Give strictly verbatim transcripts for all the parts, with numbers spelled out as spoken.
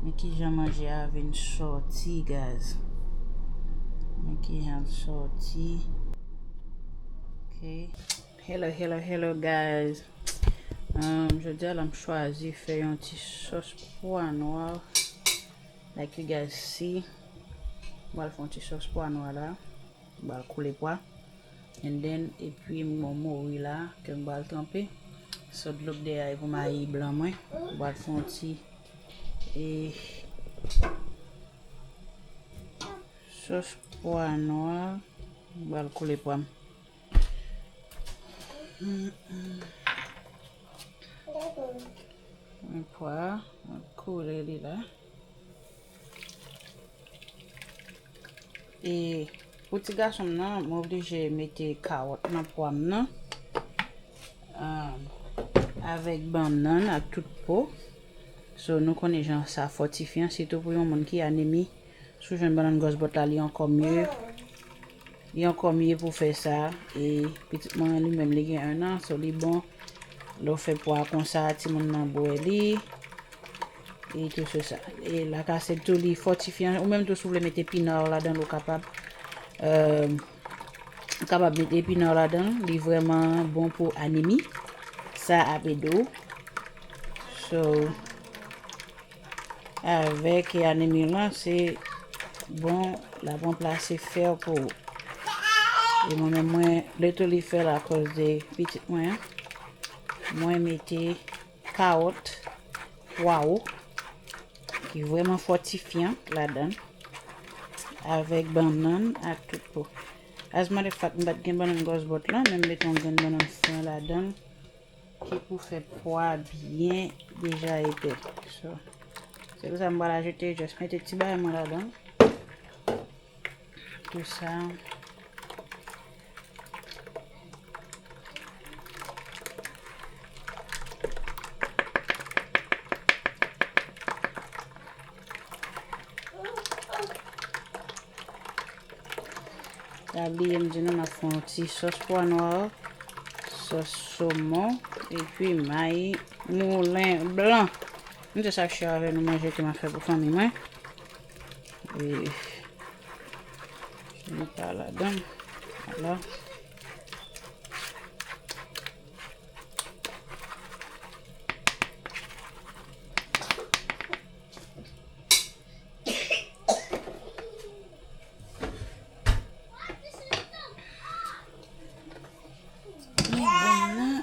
Men kijan manje a vin sòti, guys. Men kijan l sòti. Ok. Hello, hello, hello, guys. Um, jodi a la, m chwazi fè yon ti sòs pwa nwa. Like you guys see, m pral fè yon ti sòs pwa nwa la. M pral koule pwa. And then, epi m gon mori la ke m pral tranpe. So, dlo k dèyè a e pou mayi blan mwen. M pral fè yon ti, e, sòs pwa nwa. M pral koule pwa m. Men pwa, m ap koule li la. E pou ti gason m nan, m oblije mete kawòt nan pwa m nan, um, avèk bannann ak tout po. So, nou konnen jan sa fòtifyan, sitou pou yon moun ki anemi. Si w jwenn bannann gòs bòt la, li ankò mye. Li ankò mye pou fè sa. E pitit mwen, li menm, li gen ennan, so li bon. Lè w fè pwa konsa, timoun nan bwè li. E tou se sa. E lakasèt tou, li fòtifyan. Ou menm tou, si w vle mete pinard ladan l, ou kapab. Euh, ou kapab mete pinard ladan l. Li vrèman bon pou anemi. Sa ap ede w. So, avèk anemi lan, se bon, l ap ranplase fè pou ou. E mwen menm, mwen, lè tou li fè l akoz de pitit mwen an. Mwen mete kawòt, pwawo, ki vrèman fòtifyan ladan l, avèk bannann ak tout po. As a matter of fact, m pa t gen bannann gòs bòt lan, men m mete yon grenn bannann fren ladan l, ki pou fè pwa byen deja epè. So, se pou sa m pral ajoute, just mete ti bagay mwen ladan l. Tou sa. Pa bliye m di nou m ap fè yon ti sòs pwa nwa, sòs somon, epi mayi moulen blan. M te sa share avè nou manje ke m ap fè pou fanmi mwen. E nou pa ladan. Ala. Li bon nan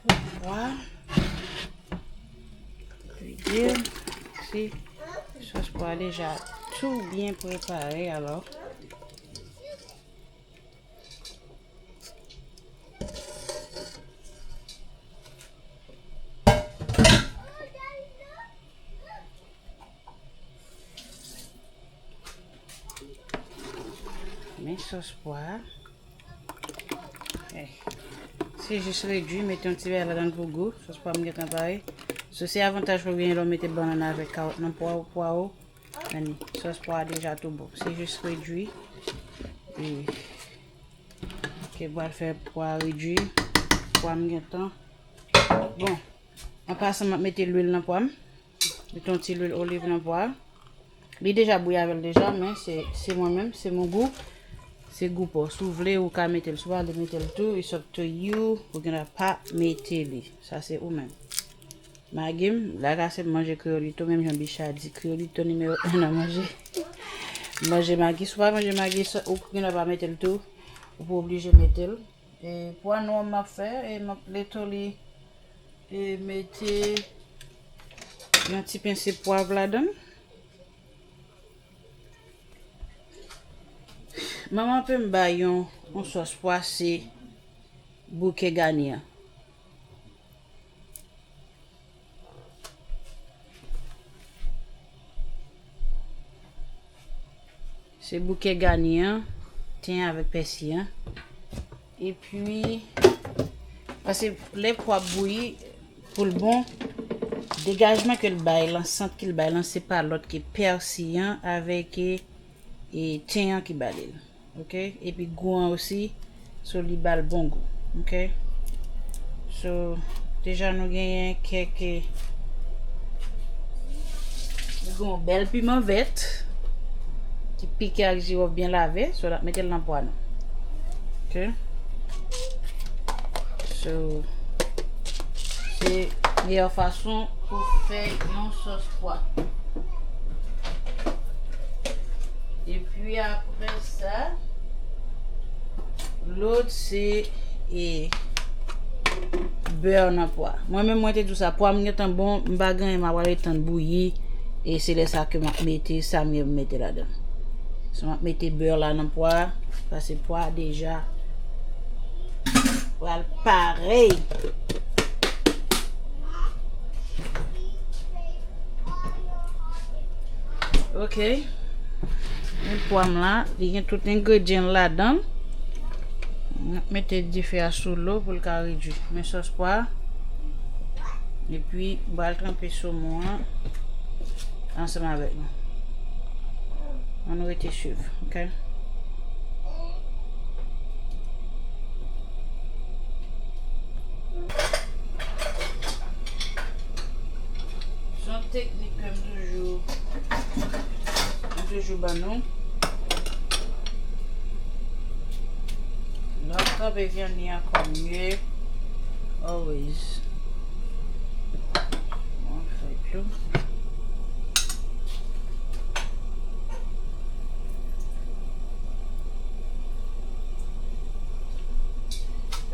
pou pwa. Vide. Si sòs pwa deja tou byen prepare, alò. Men sòs pwa a. Eh. Se jis redui, mete yon ti bagay ladan l pou gou. Sòs pwa m gentan pare. So, se avantaj ou genyen lè w mete bannann avèk kawòt nan pwa, pwa ou. Ani, sòs pwa a deja tou bon. Se jis redui. E, ke m pral fè pwa redui. Pwa m gentan. Bon, an pasan, m ap mete lwil nan pwa m. Mete yon ti lwil oliv nan pwa. Li deja bouyi avè l deja, men se, se mwen menm, se mon gou. Se gou pa w. Si w vle, ou ka mete l. Si w pa vle mete l tou, it's up to you. Ou gen dwa pa mete li. Sa se ou menm. Magi m, la ka se manje kreyolito, menm jan Bicha di, kreyolito nimewo en nan manje. Manje magi, si w pa manje magi, sa, ou gen dwa pa mete l tou, ou pa oblije mete l. E pwa nwa m ap fè, e m ap literally, e mete yon ti pense pwav ladan l. Manman pe m bay yon, yon sòs pwa, se bouke gani an. Se bouke gani an, ten avèk pèsi an. Epi, paske lè pwa bouyi, pou l bon, degajman ke l bay lan, sant ke l bay lan, se pa lòt ke pèsi an avèk, e, e, ten an ki ba li l. Ok? Epi gou an osi, so li ba l bon gou. Ok? So, deja nou genyen kèk, e, Gon bèl piman vèt ki pike ak jiwòf byen lave, so n ap mete l nan pwa nou. Ok. So, se meyè fason pou fè yon sòs pwa. Epi apre sa, lòt se, e, bè nan pwa. Mwen menm, mwen te di w sa, pwa m gentan bon, m pa gen anyen, m ap pral tann bouyi, e se lè sa ke m ap mete sa m mete ladan. So, m ap mete bè la nan pwa, paske pwa deja pral pare. Ok. Men pwa m la, li gen tout engredyan l ladan l. M ap mete dife a sou lo pou l ka redui. Men sòs pwa. Epi, m pral tranpe somon an ansanm avèk nou. Ann rete swiv, ok? Se yon teknik ke m toujou, m toujou ban nou. Lè w kanpe vyann li ankò mye. Always. Bon, fè tou.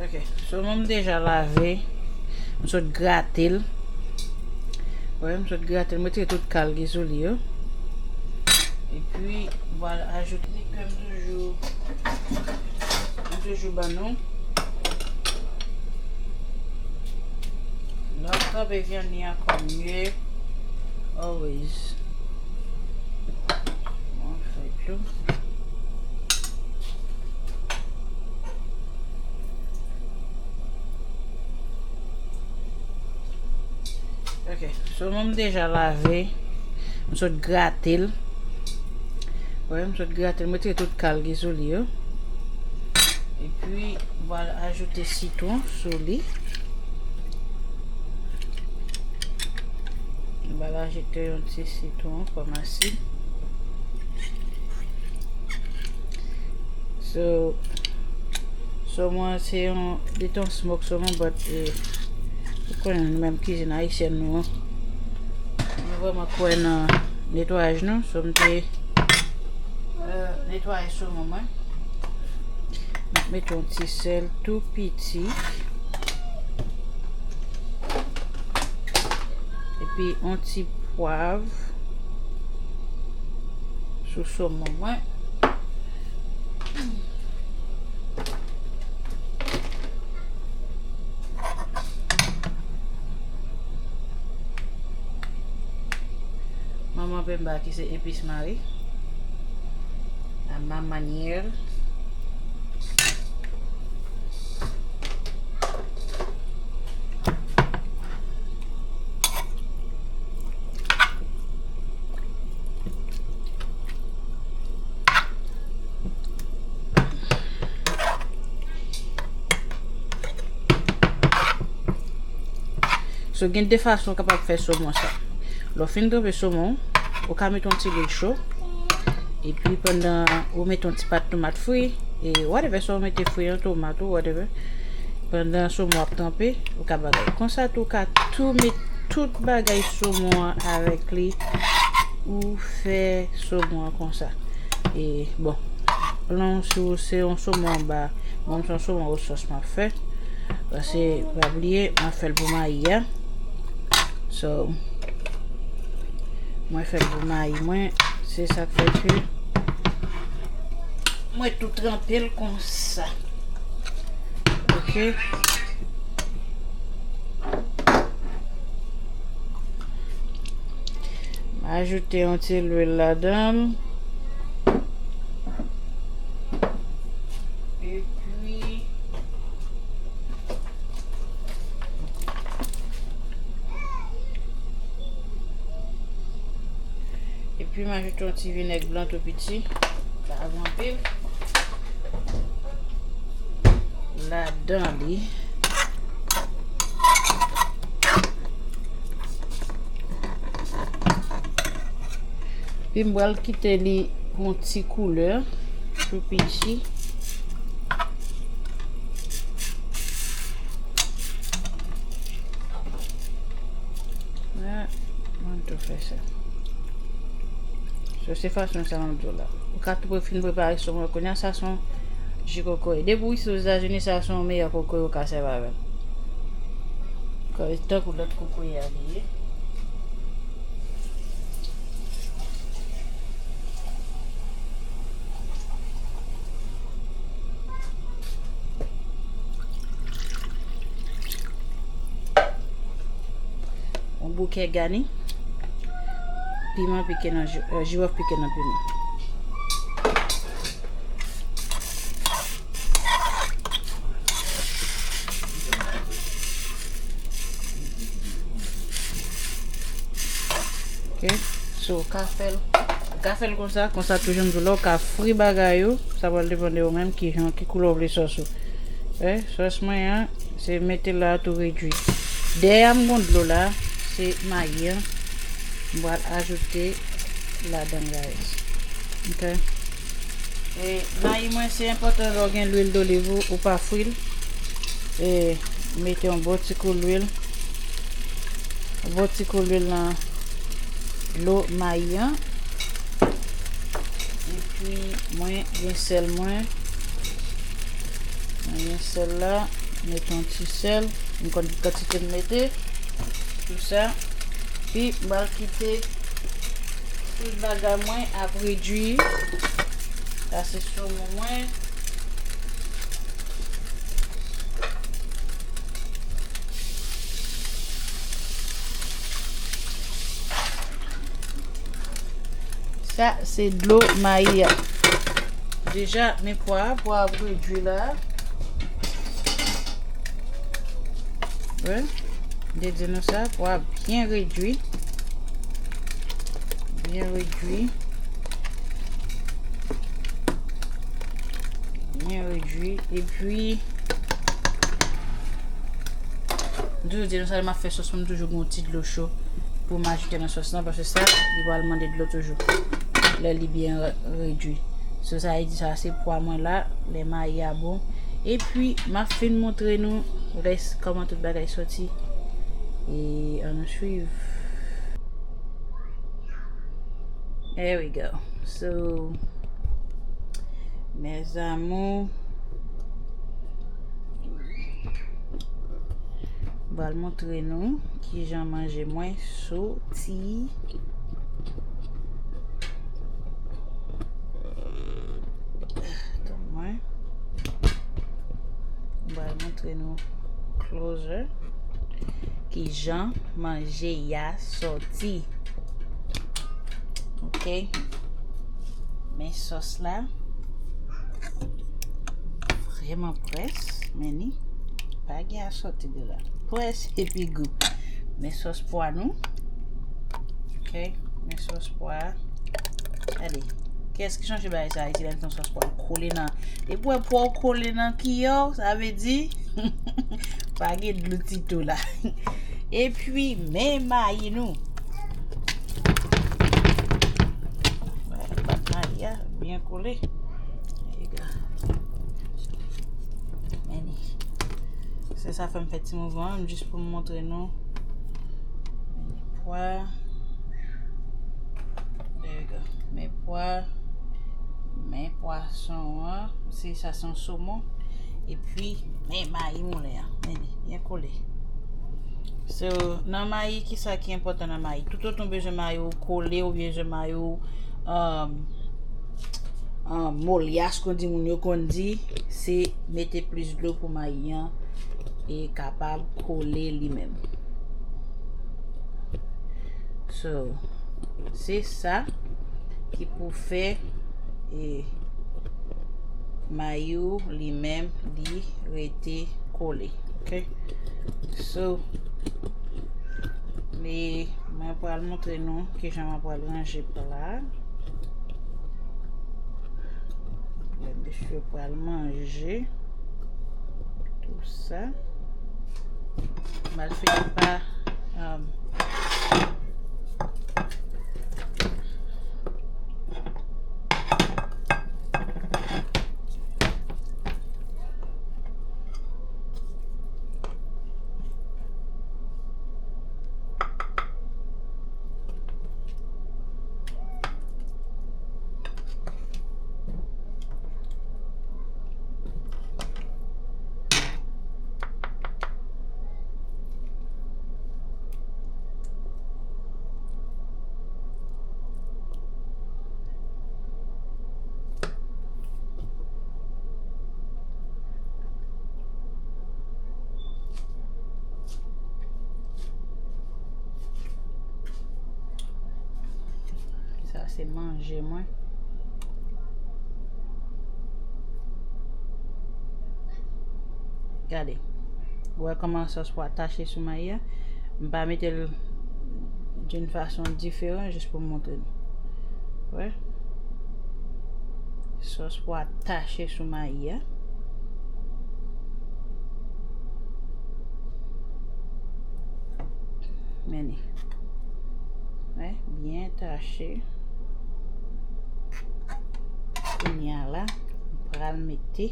Ok, somon m deja lave. M sot grate l. Wè, m sot grate l. M retire tout kal ki sou li yo. Epi, m pral ajoute li ke m toujou, m toujou ban nou. Lè w kanpe vyann li ankò mye. Always. Bon, fè tou. Ok, somon m deja lave. M sot grate l. Wè, m sot grate l. M retire tout kal ki sou li yo. Epi, m pral ajoute sitwon sou li. M pral ajoute yon ti sitwon kòm asid. So, somon an se yon, li te yon smoke somon, but, eh, ou konnen nou menm kizin ayisyèn nou an. Nou vrèman kwè nan netwayaj nou, so m te, eh, netwaye somon mwen. M ap mete yon ti sèl tou piti. Epi yon ti pwav sou somon mwen. Manman Pemba ki se epis mari. A ma manyè. So, gen de fason w kapab fè somon sa. Lè w fin tranpe somon, ou ka mete yon ti lwil cho. Epi pandan ou mete yon ti pat tomat fri, e whatever sa w mete fri an, tomat ou whatever. Pandan somon ap tranpe, ou ka bagay. Konsa tou, ou ka tou met tout bagay somon an avèk li. Ou fè somon an konsa. E bon, plan w si w se yon somon anba, mwen se yon somon o sòs m ap fè. Paske, pa bliye, m ap fè l pou mayi a. So, mwen fè l pou mayi mwen. Se sa k fè ke mwen tou tranpe l konsa. Ok. M ajoute yon ti lwil ladan l. Epi, epi m ajoute yon ti vinèg blan tou piti. Pa anpil. Ladan li. Epi m pral kite li pou yon ti koulè tou piti. Mwen tou fè sa. So, se fason sa m ap di w la. Ou ka tou pre- fin prepare somon kounye a, sa se yon ji kokoye. Depi w isi Ozetazini, sa se yon meyè kokoye ou ka sèvi avè l. Kòm tankou lòt kokoye a li ye. Yon boukè gani. Piman pike nan ji- euh, jiwòf pike nan piman. Ok. So, ou ka fè l, ou ka fè l konsa, konsa tou jan m di w la, ou ka fri bagay ou, sa pral depann de ou menm ki jan, ki koulè ou vle sòs ou. Eh, sòs mwen an, se mete la tou redui. Dèyè a m gon dlo la, se mayi an. M pral ajoute ladan, guys. Ok. E mayi mwen, se enpòtan lè w gen lwil doliv ou, ou pa fri l. E mete yon bon ti kou lwil. Yon bon ti kou lwil nan dlo mayi an. Epi mwen gen sèl mwen. Mwen gen sèl la. Mete yon ti sèl. M konn ki kantite m mete. Tou sa. Epi m pral kite tout bagay mwen ap redui. Sa se somon mwen. Sa se dlo mayi a. Deja, men pwa, pwa ap redui la. Wi. M te di nou sa, pwa byen redui. Byen redui. Byen redui. Epi, m toujou di nou sa, lè m ap fè sòs mwen, m toujou gen yon ti dlo cho pou m ajoute nan sòs lan, paske sa, li pral mande dlo toujou. Lè li byen re- redui. So, sa vle di sa, se pwa mwen la, lè mayi a bon. Epi, m ap fin montre nou rès, kòman tout bagay sòti. E ann nou swiv. There we go. So, mes amours, m pral montre nou kijan manje mwen soti. Tann mwen. M pral montre nou closer kijan manje a sòti. Ok. Men sòs la. Vrèman près, men ni pa gen a sòti de la. Près epi gou. Men sòs pwa nou. Ok. Men sòs pwa. Gade. Kiyès ki sonje bagay sa Ayiti, lè n fè yon sòs pwa kole nan. Depi w wè pwa w kole nan kiyè w, sa vle di pa gen dlo ditou la. Epi, men mayi nou. Wè, bat mayi a byen kole. There you go. Men li. Se sa fè m fè ti mouvman an, jis pou m montre nou. Men pwa. There you go. Men pwa. Men pwason an. Se sa, se yon somon. Epi, men mayi moulen an. Men li, byen kole. So, nan mayi, kisa ki enpòtan nan mayi? Toutotan w bezwen mayi w kole, ou bezwen mayi w, um, um, molyas, kon di moun yo konn di, se mete plis dlo pou mayi an e kapab kole li menm. So, se sa ki pou fè, e, mayi w li menm li rete kole. Ok? So, e mwen pral montre nou kijan mwen pral ranje pla. Lè mesye pral manje tou sa. M al fini pa, um, Se manje mwen. Gade. Ou wè kòman sòs pwa tache sou mayi a? M pa mete l d'une façon différente, jis pou m montre nou. Wè. Sòs pwa tache sou mayi a. Men li. Wè, byen tache. Kounye a la, m pral mete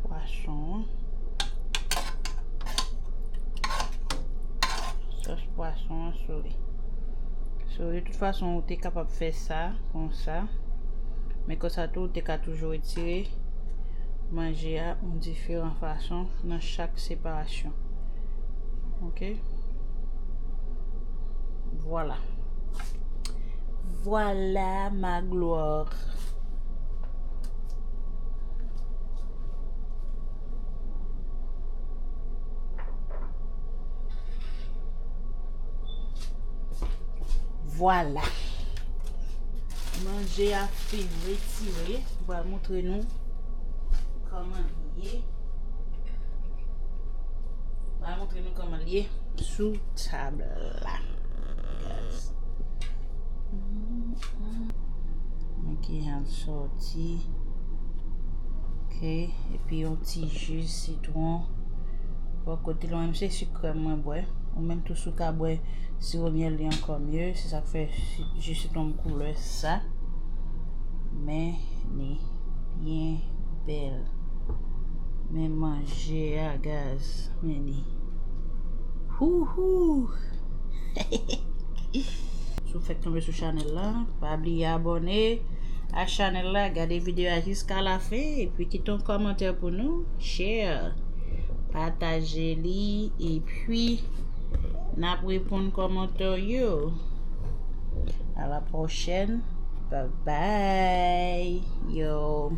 pwason an. Sòs pwason an sou li. So, de tout fason, ou te kapab fè sa, konsa. Men konsa tou, ou te ka toujou retire manje a yon diferan fason nan chak separasyon. Ok? Vwala. Vwala, ma gloire. Vwala. Manje a fin retire. M pral montre nou kòman li ye. M pral montre nou kòman li ye sou tab la. Guys. Men ki jan l sòti. Ok. Epi yon ti ji sitwon. Bò kote l, mwen menm se sik krèm mwen bwè. Ou menm tou si w ka bwè siwo myèl li ankò mye. Se sa k fè si-, ji sitwon m koulè sa. Men li byen bèl. Men manje a, guys. Men li. Houhou! Si w fèk tonbe sou chanèl la, pa bliye abòne a chanèl la, gade videyo a jiska lafen, epi kite yon kòmantè pou nou, share, pataje li, epi n ap reponn kòmantè yo. A la pwochèn. Bye bye. Yo.